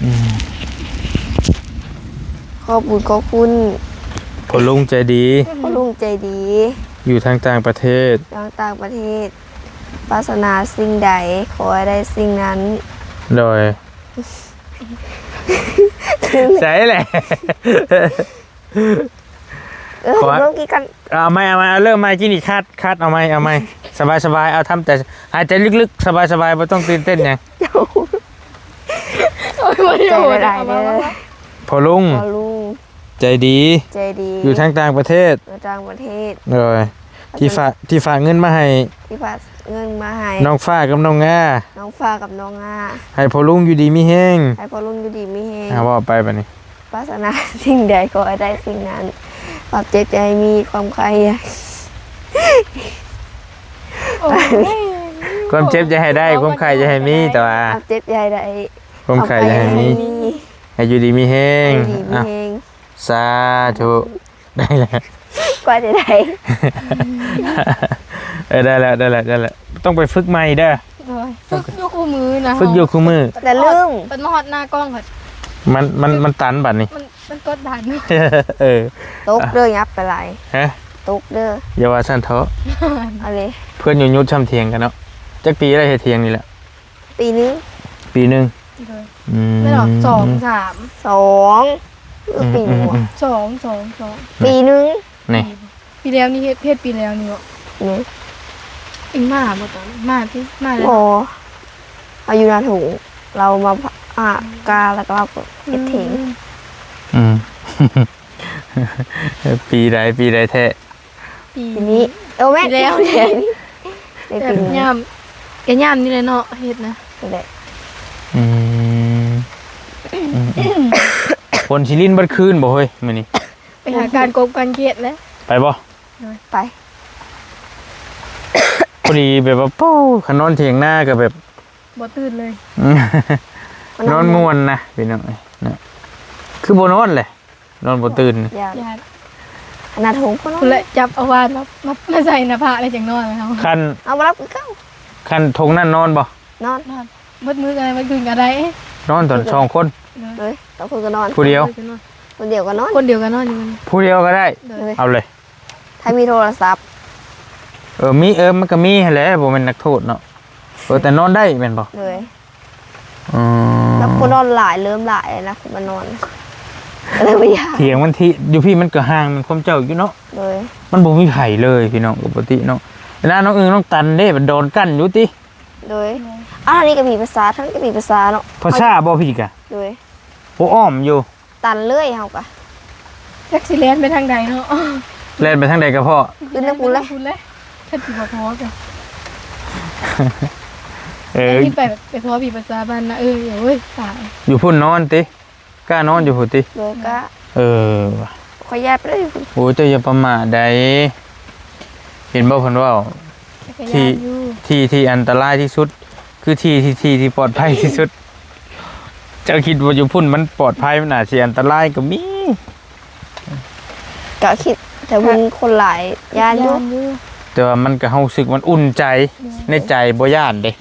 ອືມ ຂອບບຸນຂອບຄຸນ ພໍ່ລຸງໃຈດີ ພໍ່ລຸງໃຈດີ ຢູ່ທາງຕ່າງປະເທດ ທາງຕ່າງປະເທດ. ປາດຖະໜາສິ່ງໃດ ຂໍໃຫ້ໄດ້ສິ່ງນັ້ນ. ໂດຍ ໃສແຫຼະ. ເອີ ເອົາໃໝ່ ເອົາໃໝ່ ເອົາເລີ່ມໃໝ່. ກິນອີກ ຄັດ ຄັດ ເອົາໃໝ່ ເອົາໃໝ່. ສະບາຍໆ ເອົາ ທຳໃຈ ຫາຍໃຈລຶກໆ ສະບາຍໆ ບໍ່ຕ້ອງຕື່ນເຕັ້ນຫຍັງ. ໂອ້ຍ ໃຈຫຼາຍໆເດີ ພໍ່ລຸງ ພໍ່ລຸງ ໃຈດີ ໃຈດີ ຢູ່ທາງຕ່າງປະເທດ ຢູ່ຕ່າງປະເທດ. ໂດຍ ທີ່ຝາກ ທີ່ຝາກເງິນມາໃຫ້ ທີ່ຝາກເງິນມາໃຫ້ ນ້ອງຟ້າກັບນ້ອງງາ ນ້ອງຟ້າກັບນ້ອງງາ. ໃຫ້ພໍ່ລຸງຢູ່ດີມີແຮງ ໃຫ້ພໍ່ລຸງຢູ່ດີມີແຮງ. ອາ ເວົ້າໄປບັດນີ້. ປາດຖະໜາສິ່ງໃດ ຂໍໃຫ້ໄດ້ສິ່ງນັ້ນ. ຄວາມເຈັບຢ່າໃຫ້ມີ ຄວາມໄຂ້ ໂອ້ຍ ຄວາມເຈັບຢ່າໃຫ້ໄດ້ ຄວາມໄຂ້ຢ່າໃຫ້ມີ. ແຕ່ວ່າ ຄວາມເຈັບຢ່າໃຫ້ໄດ້ ຄວາມໄຂ້ຢ່າໃຫ້ມີ ຄວາມໄຂ້ຢ່າໃຫ້ມີ ໃຫ້ຢູ່ດີມີແຮງ ໃຫ້ຢູ່ດີມີແຮງ. ອາ ສາທຸ. ໄດ້ແລ້ວ ກວ່າຈະໄດ້. ເອີ ໄດ້ແລ້ວ ໄດ້ແລ້ວ ໄດ້ແລ້ວ. ຕ້ອງໄປຝຶກໃໝ່ເດີ. ໂດຍ ຝຶກຢູ່ຄູ່ມື້ນະ ຝຶກຢູ່ຄູ່ມື້. ແຕ່ລືມ ເພິ່ນມາຮອດໜ້າກ້ອງ ມັນ ມັນ ມັນຕັນບັດນີ້ ມັນ ມັນກົດດັນ. ເອີ ຕົກເດີ ຫຍັບໄປຫຼາຍ. ຮະ? ຕົກເດີ. ຢ່າວ່າຊັ້ນເຖາະ. ເອົາເລີຍ. ເພື່ອນຢູ່ຍຸດຊ່ຳຖຽງກັນເນາະ. ຈັກປີແລ້ວເຮັດຖຽງນີ້ແຫຼະ? ປີໜຶ່ງ ປີໜຶ່ງ. ໂດຍ ອືມ ແມ່ນຫວາ? ສອງ ສາມ ສອງ. ເອີ ອືມ ປີໜຶ່ງຫວາ? ອືມ ສອງ ສອງ ສອງ ປີໜຶ່ງ. ນີ້ ປີແລ້ວນີ້ ເຮັດ ເຮັດປີແລ້ວນີ້ເນາະ. ນີ້ ເອັງມາບໍ່ຕອນ ມາຕິ ມາແລ້ວ. ບໍ່ ເຮົາຢູ່ນາທົ່ງ ລາວມາ ອາ ກາ ແລ້ວກໍລາວກໍເຮັດຖຽງ. ອືມ ອືມ ປີໃດ ປີໃດແທ້? ປີ ປີນີ້ ໂອ້ແມ່ນ ປີແລ້ວ ປີນີ້ ໃນປີນີ້ ຍາມ ກໍຍາມນີ້ແຫຼະເນາະ ເຮັດນະ. ນັ້ນແຫຼະ. ອືມ ອືມ ອືມ ຝົນຊິລິນເບິດຄືນບໍ່ເຮີ້ຍ ມື້ນີ້? ໄປຫາການກົບການຂຽດແຫຼະ. ໄປບໍ່? ໂດຍ ໄປ. ພໍດີແບບວ່າ ໂອ້ ຄັນນອນຖຽງນາກໍແບບ ບໍ່ຕື່ນເລີຍ. ອືມ ນອນມ່ວນນະ ພີ່ນ້ອງເອີຍ ນະ ຄືບໍ່ນອນແຫຼະ ນອນບໍ່ຕື່ນ. ຢ້ານ ຢ້ານ ຂະໜາດຫົກກໍນອນ. ພຸ້ນແຫຼະ ຈັບເອົາຫວ່ານມາ ມາ ມາໃສ່ໜ້າຜາກແລ້ວຈັ່ງນອນເອົາ. ຄັນ ເອົາບໍ່ຫຼັບຄືເກົ່າ. ຄັນທົ່ງນັ້ນນອນບໍ່? ນອນ ນອນ ໝົດມື້ກໍໄດ້ ໝົດຄືນກໍໄດ້. ນອນຕອນສອງຄົນ. ໂດຍ ໂດຍ ສອງຄົນກໍນອນ. ຜູ້ດຽວ? ຜູ້ດຽວກໍນອນ. ຄົນດຽວກໍນອນຢູ່. ຜູ້ດຽວກໍໄດ້. ໂດຍ ເອົາເລີຍ. ໃຜມີໂທລະສັບ. ເອີ ມີ ເອີ ມັນກໍມີຫັ້ນແຫຼະ ບໍ່ແມ່ນນັກໂທດເນາະ. ເອີ ແຕ່ນອນໄດ້ແມ່ນບໍ່? ໂດຍ ອືມ ແລ້ວຄົນນອນຫຼາຍ ເລີ່ມຫຼາຍນະ ຄົນມານອນ ກໍເລີຍບໍ່ຢາກ. ຖຽງມັນທີ່ ຢູ່ພີ້ມັນກໍຫ່າງແມ່ນຄວາມເຈົ້າຢູ່ເນາະ. ໂດຍ ມັນບໍ່ມີໃຜເລີຍ ພີ່ນ້ອງ ປົກກະຕິເນາະ. ເວລານ້ອງອຶ່ງນ້ອງຕັນເດ້ ມັນດອນກັ້ນຢູ່ຕິ. ໂດຍ ໂດຍ ອັນນີ້ກໍມີພາສາ ທັງກໍມີພາສາເນາະ. ພາສາບໍ່ພີ້ກະ? ໂດຍ ໂອ້ ອ້ອມຢູ່. ຕັນເລີຍເຮົາກະ ຈັກຊິແລ່ນໄປທາງໃດເນາະ. ແລ່ນໄປທາງໃດກໍພໍ້ ຂຶ້ນທາງພຸ້ນແຫຼະ ຂຶ້ນທາງພຸ້ນແຫຼະ. ຄັນຊິບໍ່ພໍກະ ເອີ ໄປ ໄປພໍ້ພີ້ພາສາບ້ານນະ. ເອີ ໂອ້ຍ ຕາຍ ຢູ່ພຸ້ນນອນຕິ ກ້ານອນຢູ່ພຸ້ນຕິ. ໂດຍ ກ້າ. ເອີ ຂ້ອຍຢ້ານໄປເລີຍ. ໂອ້ ເຈົ້າຢ່າປະໝາດໃດ ເຫັນບໍ່ເພິ່ນເວົ້າ ທີ່ ທີ່ ທີ່ອັນຕະລາຍທີ່ສຸດ ຄືທີ່ ທີ່ ທີ່ ທີ່ປອດໄພທີ່ສຸດ. ເຈົ້າຄິດວ່າຢູ່ພຸ້ນມັນປອດໄພ ມັນອາດຊິອັນຕະລາຍກໍມີ. ກໍຄິດ ແຕ່ມັນຄົນຫຼາຍ ຢ້ານຢູ່ ຢ້ານຢູ່ ແຕ່ວ່າມັນກໍຮູ້ສຶກມັນອຸ່ນໃຈ ໂດຍ ໃນໃຈບໍ່ຢ້ານເດ້.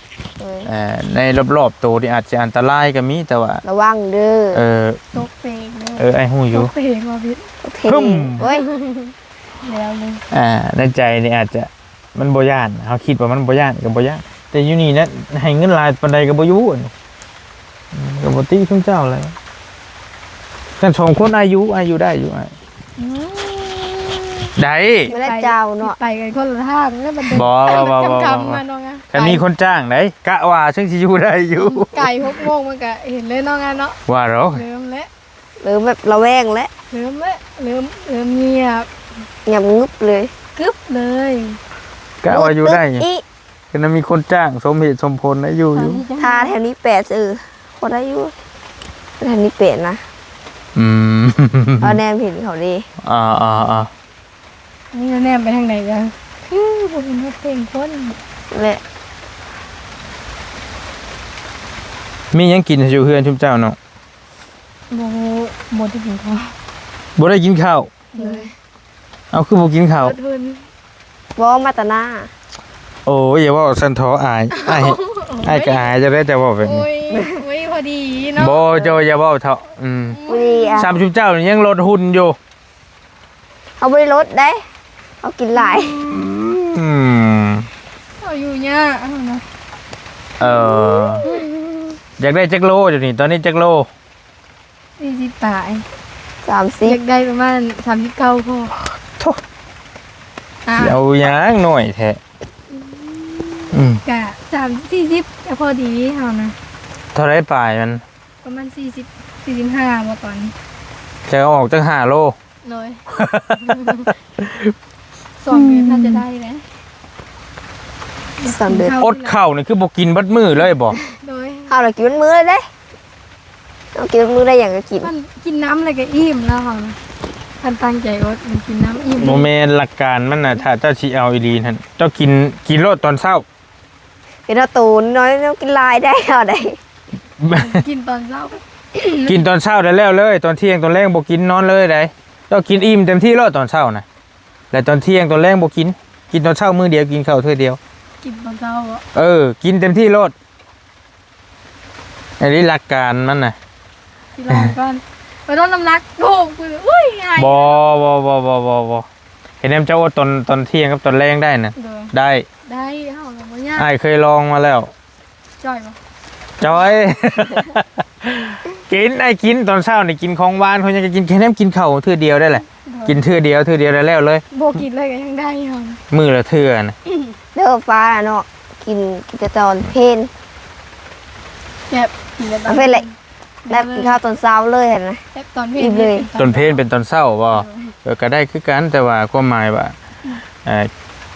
ໂດຍ ເອີ ໃນລອບໆໂຕນີ້ອາດຊິອັນຕະລາຍກໍມີ ແຕ່ວ່າລະວັງເດີ. ເອີ ຕົກເປງເດີ. ເອີ ອ້າຍຮູ້ຢູ່ ຕົກເປງວ່າຜິດ ຕົກເປງ. ໂອ້ຍ ແລ້ວເລີຍ ອ່າ ໃນໃຈນີ້ອາດຈະ ມັນບໍ່ຢ້ານ ເຮົາຄິດວ່າມັນບໍ່ຢ້ານກໍບໍ່ຢ້ານ ແຕ່ຢູ່ນີ້ນະ ໃຫ້ເງິນຫຼາຍປານໃດກໍບໍ່ຢູ່ ອືມ ກໍບໍ່ຕິຊຸມເຈົ້າແຫຼະ ກັນສອງຄົນອາຍຸ ອາຍຸໄດ້ຢູ່ອ້າຍ ອືມ ໄດ້ ໄປ ເຈົ້າເນາະ ໄປກັນຄົນລະທາງແລ້ວບັດນີ້ ບໍ່ ບໍ່ ບໍ່ ບໍ່ ບໍ່ ບໍ່ ບໍ່ ບໍ່ ຄັນມີຄົນຈ້າງໄດ໋ ກະວ່າເຊິ່ງຊິຢູ່ໄດ້ຢູ່ ອືມ ໄກ ຫົກໂມງມັນກະເຫັນເລີຍເນາະ ງານເນາະ ວ່າດອກ ເລີ່ມແລ້ວ ເລີ່ມແບບລະແວງແລ້ວ ເລີ່ມແລ້ວ ເລີ່ມ ເລີ່ມງຽບ ງຽບງຶບເລີຍ ກຶບເລີຍ ກະວ່າຢູ່ໄດ້ ຄືນະມີຄົນຈ້າງ ສົມເຫດສົມຜົນໄດ້ຢູ່ ຢູ່ ຖ້າແຖວນີ້ແປດ ເອີ ພໍໄດ້ຢູ່ ແຖວນີ້ແປດນະ ອືມ ເອົາແນມເຫັນເຂົາເດ້ ອ່າໆໆ ນີ້ແນມໄປທາງໃດກໍຄືບໍ່ເຫັນວ່າເປັນຄົນແຫຼະ ມີຫຍັງກິນຢູ່ເຮືອນຊຸມເຈົ້າເນາະ? ບໍ່ ບໍ່ໄດ້ກິນເຂົ້າ ບໍ່ໄດ້ກິນເຂົ້າ ໂດຍ ເອົາ ຄືບໍ່ກິນເຂົ້າ? ບໍ່ ມາແຕ່ນາ ໂອ້ຍ ຢ່າເວົ້າຊັ້ນເທາະ ອາຍ ອ້າຍ ໂອ້ຍ ອ້າຍກໍອາຍ ຈະໄດ້ ຈະເວົ້າແບບນີ້ ໂອ້ຍ ໂອ້ຍ ພໍດີເນາະ ບໍ່ ເຈົ້າຢ່າເວົ້າເທາະ ອືມ ພໍດີ ອ່ະ ສ່ຳຊຸມເຈົ້ານີ້ຍັງລົດຫຸ່ນຢູ່ ເຮົາບໍ່ໄດ້ລົດເດ້ ເຮົາກິນຫຼາຍ ອືມ ເຮົາຢູ່ຍາກເຮົານະ ເອີ ຢາກໄດ້ຈັກໂລຢູ່ນີ້ ຕອນນີ້ຈັກໂລ? ສີ່ສິບປາຍ ສາມສິບ ຢາກໄດ້ປະມານສາມສິບເກົ້າພໍ ໂທ້ ອ່າ ຊິເອົາຫຍັງໜ້ອຍແທ້ ອືມ ກະສາມສິບ ສີ່ສິບ ກະພໍດີເຮົານະ ເທົ່າໃດປາຍມັນ? ປະມານສີ່ສິບ ສີ່ສິບຫ້າບໍ່ຕອນນີ້ ຈະເອົາອອກຈັກຫ້າໂລ? ໂດຍ ສອງເດືອນຖ້າຈະໄດ້ເດ້ ສອງເດືອນ ອົດເຂົ້ານີ້ຄືບໍ່ກິນເບິດມື້ເລີຍບໍ່? ໂດຍ ເຮົາລະກິນເບິດມື້ເລີຍເດ້ ເຮົາກິນເບິດມື້ ໄດ້ຫຍັງກໍກິນ ມັນກິນນ້ຳແລ້ວກໍອີ່ມແລ້ວເຮົານະ ຄັນຕັ້ງໃຈອົດມັນກິນນ້ຳອີ່ມ ບໍ່ແມ່ນ ຫຼັກການມັນນະ ຖ້າເຈົ້າຊິເອົາອີ່ຫຼີຫັ້ນ ເຈົ້າກິນ ກິນໂລດຕອນເຊົ້າ ເຫັນວ່າໂຕນ້ອຍແນວກິນຫຼາຍໄດ້ເອົາໄດ້ ກິນຕອນເຊົ້າ ກິນຕອນເຊົ້າໄດ້ແລ້ວເລີຍ ຕອນທ່ຽງຕອນແລງບໍ່ກິນ ນອນເລີຍໄດ໋ ເຈົ້າກິນອີ່ມເຕັມທີ່ໂລດຕອນເຊົ້ານະ ແລະຕອນທ່ຽງຕອນແລງບໍ່ກິນ ກິນຕອນເຊົ້າມື້ດຽວ ກິນເຂົ້າເທື່ອດຽວ ກິນຕອນເຊົ້າບໍ່? ເອີ ກິນເຕັມທີ່ໂລດ ອັນນີ້ຫຼັກການມັນນະ ຊິລອງກ່ອນ ໄປລົດນ້ຳໜັກ ໂອ້ ອຸ້ຍ ງ່າຍ ບໍ່ ບໍ່ ບໍ່ ເຫັນແນມເຈົ້າອົດຕອນ ຕອນທ່ຽງກັບຕອນແລງໄດ້ນະ ໂດຍ ໄດ້ ໄດ້ ເຮົາລະບໍ່ຍາກ ອ້າຍເຄີຍລອງມາແລ້ວ ຈ່ອຍບໍ່? ຈ່ອຍ ກິນ ອ້າຍກິນຕອນເຊົ້ານີ້ ກິນຂອງຫວານຂອງຫຍັງກໍກິນ ແຄ່ແນມກິນເຂົ້າເທື່ອດຽວໄດ້ແຫຼະ ໂດຍ ກິນເທື່ອດຽວ ເທື່ອດຽວໄດ້ແລ້ວເລີຍ ບໍ່ກິນເລີຍກໍຍັງໄດ້ ມື້ລະເທື່ອນະ ເດີຟ້າເນາະ ກິນ ກິນແຕ່ຕອນເພນ ແບບ ກິນແບບຕອນເພນແຫຼະ ແບບກິນເຂົ້າຕອນເຊົ້າເລີຍຫັ້ນນະ ແບບຕອນເພນ ອີ່ມເລີຍ ຕອນເພນເປັນຕອນເຊົ້າບໍ່? ເອີ ເອີ ກໍໄດ້ຄືກັນ ແຕ່ວ່າຄວາມໝາຍວ່າ ອືມ ເອີ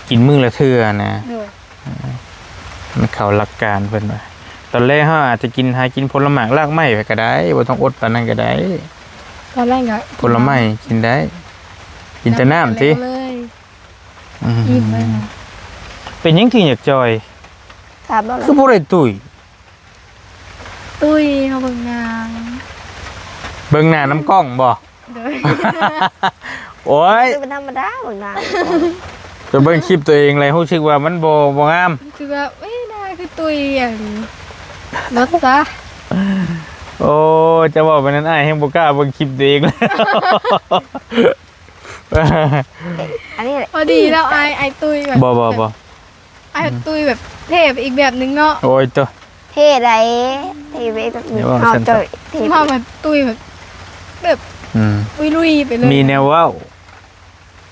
ກິນມື້ລະເທື່ອນະ ໂດຍ ເອີ ມັນເຂົ້າຫຼັກການເພິ່ນວ່າ ຕອນແລງເຮົາອາດຈະກິນ ຫາກິນຜົນລະໝາກລາກໄມ້ໄປກໍໄດ້ ບໍ່ຕ້ອງອົດປານນັ້ນກໍໄດ້ ຕອນແລງກໍ ຜົນລະໄມ້ກິນໄດ້ ກິນແຕ່ນ້ຳຕິ ເລີຍ ອືມ ອີ່ມເລີຍ ເປັນຫຍັງເຖິງຢາກຈ່ອຍ? ຖາມລາວ ຄືບໍ່ໄດ້ຕຸ້ຍ? ຕຸ້ຍ ເຮົາເບິ່ງໜັງ ເບິ່ງໜັງນຳກ້ອງບໍ່? ໂດຍ ໂອ້ຍ ເປັນທຳມະດາເບິ່ງໜັງ ໄປເບິ່ງຄລິບຕົວເອງແລ້ວຮູ້ສຶກວ່າມັນບໍ່ ບໍ່ງາມ ຄືວ່າ ເອີຍ ໜ້າຄືຕຸ້ຍອີ່ຫຼີ ລົດຊະ ໂອ້ຍ ຈະເວົ້າໄປນັ້ນ ອ້າຍແຮງບໍ່ກ້າເບິ່ງຄລິບຕົວເອງແລ້ວ ອັນນີ້ແຫຼະ ພໍດີແລ້ວ ອ້າຍ ອ້າຍຕຸ້ຍແບບ ບໍ່ ບໍ່ ບໍ່ ອ້າຍຕຸ້ຍແບບເທ່ໄປອີກແບບໜຶ່ງເນາະ ໂອ້ຍ ໂຕ ເທ່ໃດ ເທ່ໄປແບບນີ້ ເຮົາຈ່ອຍ ເທ່ ເຮົາແບບຕຸ້ຍແບບ ແບບ ອືມ ອຸຍລຸຍໄປເລີຍ ມີແນວເວົ້າ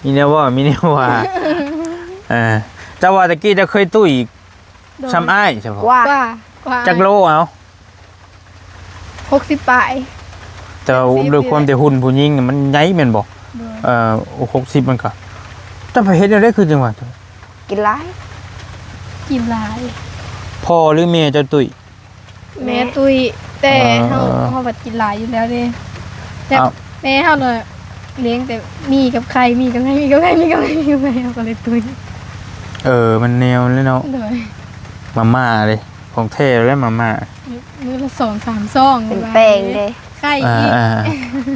ມີແນວເວົ້າ ມີແນວວ່າ ເອີ ເຈົ້າວ່າຕະກີ້ເຈົ້າເຄີຍຕຸ້ຍ ໂດຍ ຊ່ຳອ້າຍ ຊ່ຳ ກວ່າ ກວ່າ ກວ່າ ຈັກໂລເອົາ? ຫົກສິບປາຍ ແຕ່ວ່າ ເຈັດສິບ ດ້ວຍຄວາມທີ່ຫຸ່ນຜູ້ຍິງນີ້ມັນໃຫຍ່ແມ່ນບໍ່? ໂດຍ ເອີ ຫົກສິບມັນກໍ ເຈົ້າໄປເຮັດແນວໃດຄືຈັ່ງວ່າ ກິນຫຼາຍ ກິນຫຼາຍ ພໍ່ຫຼືແມ່ເຈົ້າຕຸ້ຍ? ແມ່ ແມ່ຕຸ້ຍ ແຕ່ ເອີ ເຮົາ ເອີ ເຮົາບັດກິນຫຼາຍຢູ່ແລ້ວເດ້ ແບບ ອ້າວ ແມ່ເຮົານະລ້ຽງແຕ່ໝີ່ກັບໄຂ່ ໝີ່ກັບໄຂ່ ໝີ່ກັບໄຂ່ ໝີ່ກັບໄຂ່ ໝີ່ກັບໄຂ່ ເຮົາກໍເລີຍຕຸ້ຍ ເອີ ມັນແນວນັ້ນເນາະ ໂດຍ ມາມ່າເດ້ ຂອງແທ້ແລ້ວມາມ່າ ມື້ລະສອງສາມຊອງ ເປັນແປ້ງເດ້ ໄຂ່ອີກ ອ່າ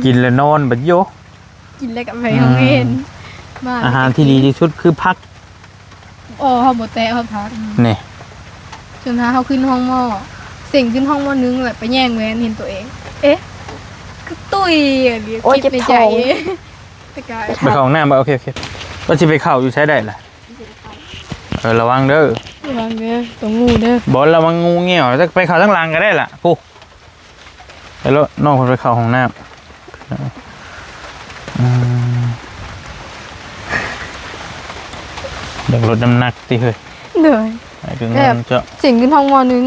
ໆ ກິນແລ້ວນອນບັດໂຍ ກິນແລ້ວກໍໄປໂຮງຮຽນ ອືມ ມາ ອາຫານທີ່ດີທີ່ສຸດຄືຜັກ ອໍ ເຮົາບໍ່ແຕະເຮົາຜັກ ນີ້ ຈົນວ່າເຮົາຂຶ້ນຫ້ອງໝໍ ເສັງຂຶ້ນຫ້ອງໝໍໜຶ່ງ ແລ້ວໄປແຍງແວ່ນເຫັນຕົວເອງ ເອະ ຄືຕຸ້ຍ ໂອ້ຍ ຄິດໃນໃຈ ເຈັບທ້ອງ ແຕ່ກະ ໄປເຂົ້າຫ້ອງນ້ຳບໍ່? ໂອເຄ ໂອເຄ ວ່າຊິໄປເຂົ້າຢູ່ໃສໄດ້ລະ? ເອີ ລະວັງເດີ ລະວັງເດີ ຕົວງູເດີ. ບໍ່ ລະວັງງູເຫງ່ຽວ ໄປເຂົ້າທາງຫຼັງກໍໄດ້ລະ. ພຸ້ນ ໄປໂລດ ນ້ອງເພິ່ນໄປເຂົ້າຫ້ອງນ້ຳ. ອືມ ເບິ່ງລົດນ້ຳໜັກຕິເຮີ້ຍ. ໂດຍ ໄປກໍງງເຈົ້າ. ສຽງຂຶ້ນຫ້ອງໝໍໜຶ່ງ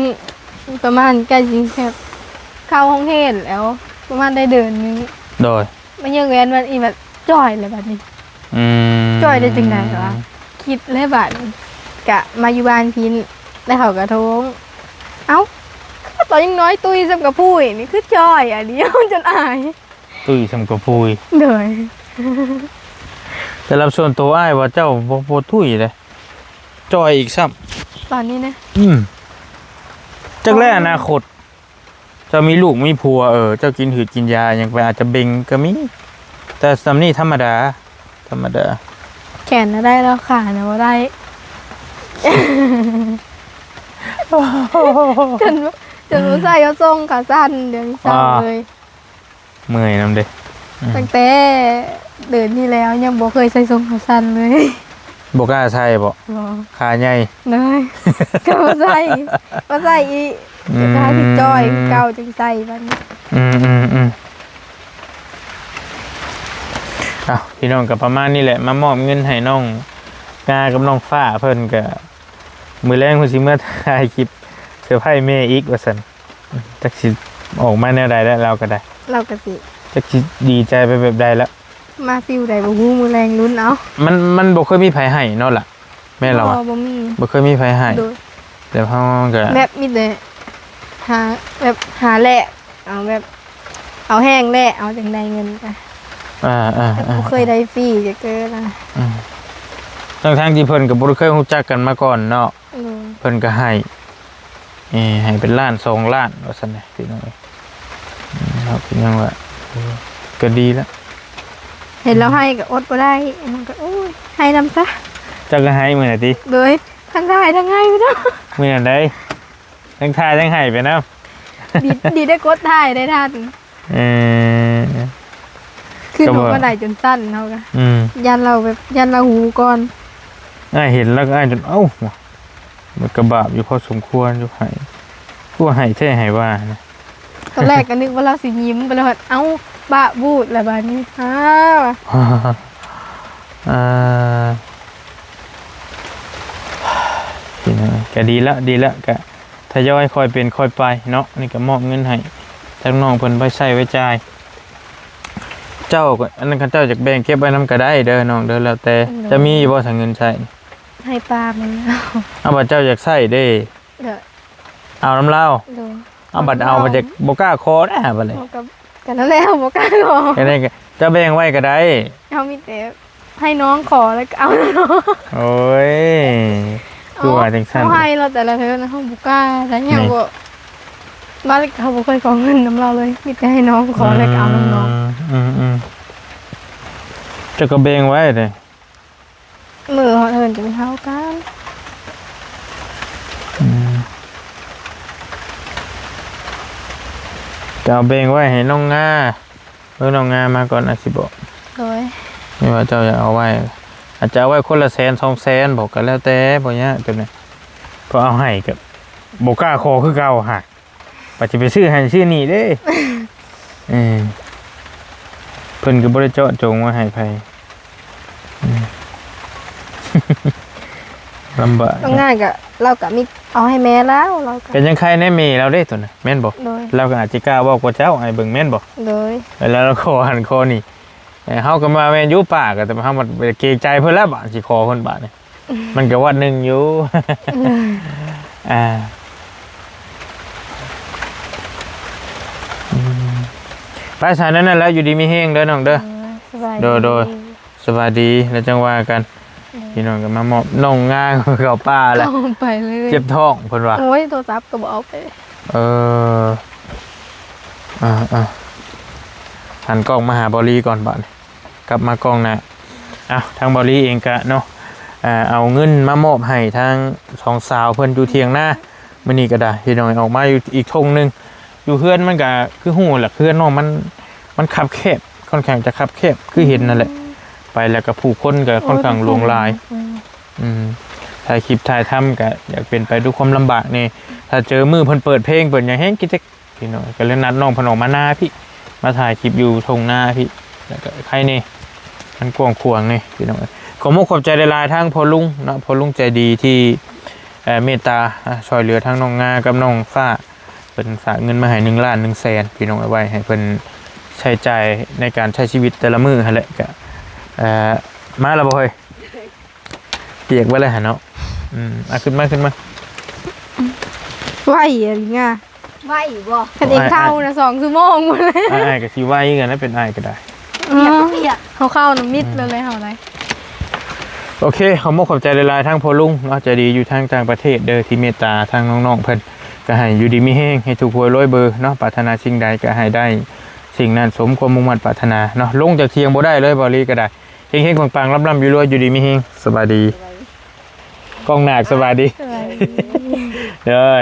ປະມານໃກ້ຊິແບບເຂົ້າໂຮງຮຽນແລ້ວ ປະມານໄດ້ເດືອນໜຶ່ງ. ໂດຍ ມາເຍິງແວ່ນມັນອີກ ແບບຈ່ອຍແລ້ວບັດນີ້. ອືມ ຈ່ອຍໄດ້ຈັ່ງໃດວະ? ຄິດແລ້ວບັດນີ້ ກະມາຢູ່ບ້ານພີ້ ແລ້ວເຂົາກະໂທ ເອົ້າ ຕອນຍັງນ້ອຍຕຸ້ຍສ່ຳກະພຸ້ຍນີ້ ຄືຈ່ອຍອັນນີ້ ຈົນອາຍ. ຕຸ້ຍສ່ຳກະພຸ້ຍ. ໂດຍ ແຕ່ລະສ່ວນໂຕອ້າຍວ່າເຈົ້າບໍ່ ບໍ່ຕຸ້ຍເດ້ ຈ່ອຍອີກຊ້ຳ ຕອນນີ້ນະ. ອືມ ຈັກແລອະນາຄົດ ເຈົ້າມີລູກມີຜົວ ເອີ ເຈົ້າກິນຫືດກິນຢາຫຍັງໄປ ອາດຈະເບັ່ງກໍມີ ແຕ່ສ່ຳນີ້ທຳມະດາ ທຳມະດາ. ແຂນນະໄດ້ແລ້ວ ຂານະບໍ່ໄດ້ ຈົນ ຈົນບໍ່ໃສ່ເອົາສົ້ງຂາສັ້ນ ດຽວນີ້ເສົ້າເລີຍ. ເມື່ອຍນຳເດ້. ອືມ ຕັ້ງແຕ່ເດືອນທີ່ແລ້ວຍັງບໍ່ເຄີຍໃສ່ສົ້ງຂາສັ້ນເລີຍ. ບໍ່ກ້າໃສ່ບໍ? ບໍ່. ຂາໃຫຍ່. ໂດຍ ກໍບໍ່ໃສ່ ບໍ່ໃສ່ອີກ. ອືມ ກໍຫາຊິຈ່ອຍຄືເກົ່າຈຶ່ງໃສ່ບັດນີ້. ອືມໆໆ ເອົ້າ ພີ່ນ້ອງ ກໍປະມານນີ້ແຫຼະ ມາມອບເງິນໃຫ້ນ້ອງງາກັບນ້ອງຟ້າເພິ່ນ. ກໍມື້ແລງເພິ່ນຊິເມືອຖ່າຍຄລິບເຊີໄພຣສ໌ແມ່ອີກວ່າຊັ້ນ. ຈັກຊິອອກມາແນວໃດແລ້ວ ລາວກໍໄດ້ ລາວກໍຊິ ຈັກຊິດີໃຈໄປແບບໃດແລ້ວ ມາຟີວໃດບໍ່ຮູ້ ມື້ແລງລຸ້ນເອົາ. ມັນ ມັນບໍ່ເຄີຍມີໃຜໃຫ້ເນາະລະ ແມ່ນລະວະ? ບໍ່ ບໍ່ມີ ບໍ່ເຄີຍມີໃຜໃຫ້. ໂດຍ ແລ້ວເຮົາກໍແບບມີແຕ່ຫາ ແບບຫາແລກເອົາ ແບບເອົາແຮງແລກເອົາ ຈັ່ງໄດ້ເງິນກະ ອ່າໆໆ ບໍ່ເຄີຍໄດ້ຟຣີຈັກເທື່ອນະ. ອືມ ທັງໆທີ່ເພິ່ນກໍບໍ່ໄດ້ເຄີຍຮູ້ຈັກກັນມາກ່ອນເນາະ. ໂດຍ ເພິ່ນກໍໃຫ້ ເອີ ໃຫ້ເປັນລ້ານສອງລ້ານວ່າຊັ້ນນະ ພີ່ນ້ອງເອີຍ. ອືມ ເຮົາກໍຍັງວ່າ ເອີ ກໍດີລະ ເຫັນລາວໃຫ້ກໍອົດບໍ່ໄດ້ ມັນກໍ ໂອ້ຍ ໃຫ້ນຳຊະ. ເຈົ້າກໍໃຫ້ມື້ນັ້ນຕິ? ໂດຍ ທັງຖ່າຍທັງໃຫ້ເນາະ. ມື້ນັ້ນໃດ ທັງຖ່າຍທັງໃຫ້ໄປນຳ. ດີ ດີໄດ້ກົດຖ່າຍໄດ້ທັນ. ເອີ ຄືນ້ອງກໍໄດ້ຈົນສັ່ນເຮົາກະ ອືມ ຢ້ານລາວແບບ ຢ້ານລາວຮູ້ກ່ອນ. ອ້າຍເຫັນແລ້ວກໍອ້າຍຈົນ ເອົ້າ ມັນກະບາບຢູ່ພໍສົມຄວນຢູ່ ໃຫ້ ຄືວ່າໃຫ້ແທ້ໃຫ້ວ່ານະ. ຕອນແລກກໍນຶກວ່າລາວຊິຍິ້ມ ໄປແລ້ວ ເອົ້າ ປາກບູດແລ້ວບາດນີ້ ອ້າວ ອ່າ ພີ່ນ້ອງ ກໍດີລະ ດີລະ ກະ ທະຍອຍຄ່ອຍເປັນຄ່ອຍໄປເນາະ. ນີ້ກໍມອບເງິນໃຫ້ທາງນ້ອງເພິ່ນໄວ້ໃຊ້ໄວ້ຈ່າຍ. ເຈົ້າກໍ ອັນນັ້ນ ຄັນເຈົ້າຢາກແບ່ງເກັບໄວ້ນຳກໍໄດ້ເດີນ້ອງເດີ ແລ້ວແຕ່. ໂດຍ ຈະມີຢູ່ບໍ່ ຖ້າເງິນໃຊ້? ໃຫ້ປ້າມັນເອົາ. ເອົາ ບັດເຈົ້າຢາກໃຊ້ເດ້? ໂດຍ ເອົານຳລາວ. ໂດຍ ເອົາ ບັດເອົາ ເອົາ ບັດຢາກ ບໍ່ກ້າຂໍນະບັດນີ້. ເອົາ ກໍ ກໍນັ້ນແຫຼະ ບໍ່ກ້າຂໍ. ຈັ່ງໃດກໍ ເຈົ້າແບ່ງໄວ້ກໍໄດ້. ເຮົາມີແຕ່ ໃຫ້ນ້ອງຂໍແລ້ວກໍເອົາເນາະ. ໂອ້ຍ ຄືວ່າຈັ່ງຊັ້ນ ເຮົາໃຫ້ລາວແຕ່ລະເທື່ອນະ ເຮົາບໍ່ກ້າ ແລ້ວຍັງບໍ່ ມາເຮົາບໍ່ເຄີຍຂໍເງິນນຳລາວເລີຍ ມີແຕ່ໃຫ້ນ້ອງຂໍແລ້ວກໍເອົານຳນ້ອງ. ອືມ ອືມໆ ເຈົ້າກໍແບ່ງໄວ້ເດ້ ມື້ຮອດເຮືອນຈຶ່ງເທົ່າກັນ. ອືມ ກໍເອົາແບ່ງໄວ້ໃຫ້ນ້ອງງາ. ເອີ ນ້ອງງາມາກ່ອນ ອາດຊິບອກ. ໂດຍ ແມ່ນວ່າເຈົ້າຢາກເອົາໄວ້ ອາດຈະເອົາໄວ້ຄົນລະແສນສອງແສນ ບອກ ກໍແລ້ວແຕ່ ບໍ່ຍາກຕົວນີ້. ເພາະເອົາໃຫ້ກໍບໍ່ກ້າຂໍຄືເກົ່າຫັ້ນ ວ່າຊິໄປຊື້ຫັ້ນຊື້ນີ້ເດ້. ເອີ ເພິ່ນກໍບໍ່ໄດ້ເຈາະຈົງວ່າໃຫ້ໃຜ. ອືມ ລຳບາກ ນ້ອງງາກໍ ລາວກໍມີ ເອົາໃຫ້ແມ່ລາວ ລາວກໍ ກໍຍັງໄຄແນ່ແມ່ລາວເດ້ຕົວນັ້ນ ແມ່ນບໍ່? ໂດຍ ລາວກໍອາດຊິກ້າເວົ້າກວ່າເຈົ້າ ອ້າຍເບິ່ງ ແມ່ນບໍ່? ໂດຍ ເວລາລາວຂໍຫັ້ນຂໍນີ້ ເອີ ເຮົາກໍວ່າແມ່ນຢູ່ ປ້າກໍ ແຕ່ເຮົາມັນເກງໃຈເພິ່ນແລ້ວ ບາດຊິຂໍເພິ່ນບາດນີ້ ມັນກໍວັດໜຶ່ງຢູ່. ໂດຍ ອ່າ ອືມ ໄປ ຊັ້ນນັ້ນແຫຼະ ຢູ່ດີມີແຮງເດີນ້ອງເດີ. ໂດຍ ສະບາຍດີ ໂດຍໆ ສະບາຍດີ ແລ້ວຈັ່ງວ່າກັນ. ໂດຍ ພີ່ນ້ອງກໍມາມອບນ້ອງງາເຂົ້າປ່າແລ້ວ ເຂົ້າໄປເລີຍ ເຈັບທ້ອງເພິ່ນວ່າ. ໂອ້ຍ ໂທລະສັບກໍບໍ່ເອົາໄປ. ເອີ ອ່າໆ ຫັນກ້ອງມາຫາເບົາລີກ່ອນບາດນີ້ ກັບມາກ້ອງໜ້າ. ເອົ້າ ທາງເບົາລີເອງກະເນາະ ອ່າ ເອົາເງິນມາມອບໃຫ້ທາງສອງສາວເພິ່ນຢູ່ຖຽງນາ. ມື້ນີ້ກໍໄດ້ ພີ່ນ້ອງ ອອກມາຢູ່ອີກທົ່ງໜຶ່ງ. ຢູ່ເຮືອນມັນກໍຄືຮູ້ແຫຼະ ເຮືອນນ້ອງມັນ ມັນຄັບແຄບ ຄ່ອນຂ້າງຈະຄັບແຄບ ຄືເຫັນນັ້ນແຫຼະ. ອືມ ໄປແລ້ວກໍຜູ້ຄົນກໍຄ່ອນຂ້າງຫຼວງຫຼາຍ. ອືມ ຖ່າຍຄລິບຖ່າຍທຳກໍຢາກເປັນໄປດ້ວຍຄວາມລຳບາກແດ່. ຖ້າເຈີມື້ເພິ່ນເປີດເພງເປີດຫຍັງແຮງກິດຈັກ ພີ່ນ້ອງ ກໍເລີຍນັດນ້ອງເພິ່ນອອກມານາພີ້ ມາຖ່າຍຄລິບຢູ່ທົ່ງນາພີ້ ແລ້ວກໍໄຄແດ່ ມັນກວ້າງຂວາງແດ່ພີ່ນ້ອງ. ຂອບມຸກຂອບໃຈຫຼາຍໆ ທາງພໍ່ລຸງເນາະ ພໍ່ລຸງໃຈດີທີ່ ເອີ ເມດຕາ ອາ ຊ່ວຍເຫຼືອທາງນ້ອງງາກັບນ້ອງຟ້າ. ເພິ່ນຝາກເງິນມາໃຫ້ໜຶ່ງລ້ານໜຶ່ງແສນ ພີ່ນ້ອງ ເອົາໄວ້ໃຫ້ເພິ່ນໃຊ້ຈ່າຍໃນການໃຊ້ຊີວິດແຕ່ລະມື້ຫັ້ນແຫຼະ. ກະ ເອີ ມາແລ້ວບໍ່ເຮີ້ຍ? ປຽກເບິດແລ້ວຫັ້ນເນາະ. ອືມ ອາ ຂຶ້ນມາ ຂຶ້ນມາ. ໄວອີ່ຫຼີງາ. ໄວບໍ່? ຄັນເອງເຂົ້ານະ ສອງຊົ່ວໂມງພຸ້ນແຫຼະ. ອ້າຍກໍຊິໄວຄືກັນນະ ເປັນອ້າຍກໍໄດ້. ປຽກ ເອີ ປຽກ ເຮົາເຂົ້ານຳມິດແລ້ວແຫຼະເຮົາໄດ. ໂອເຄ ຂອບມຸກຂອບໃຈຫຼາຍໆ ທາງພໍ່ລຸງເນາະ ໃຈດີຢູ່ທາງຕ່າງປະເທດເດີ ທີ່ເມດຕາທາງນ້ອງໆເພິ່ນ. ກໍໃຫ້ຢູ່ດີມີແຮງ ໃຫ້ຖືກຫວຍລວຍເບີເນາະ ປາດຖະໜາສິ່ງໃດກໍໃຫ້ໄດ້ສິ່ງນັ້ນ ສົມຄວາມມຸ່ງໝັ້ນປາດຖະໜາເນາະ. ລົງຈາກທ່ຽງບໍ່ໄດ້ເລີຍ ເບົາຫຼີກໍໄດ້. ເຮັງໆ ປັງໆ ລ່ຳໆ ລວຍໆ ຢູ່ດີມີແຮງ. ສະບາຍດີ ກ້ອງໜາກ ສະບາຍດີ ສະບາຍດີ ເດີ.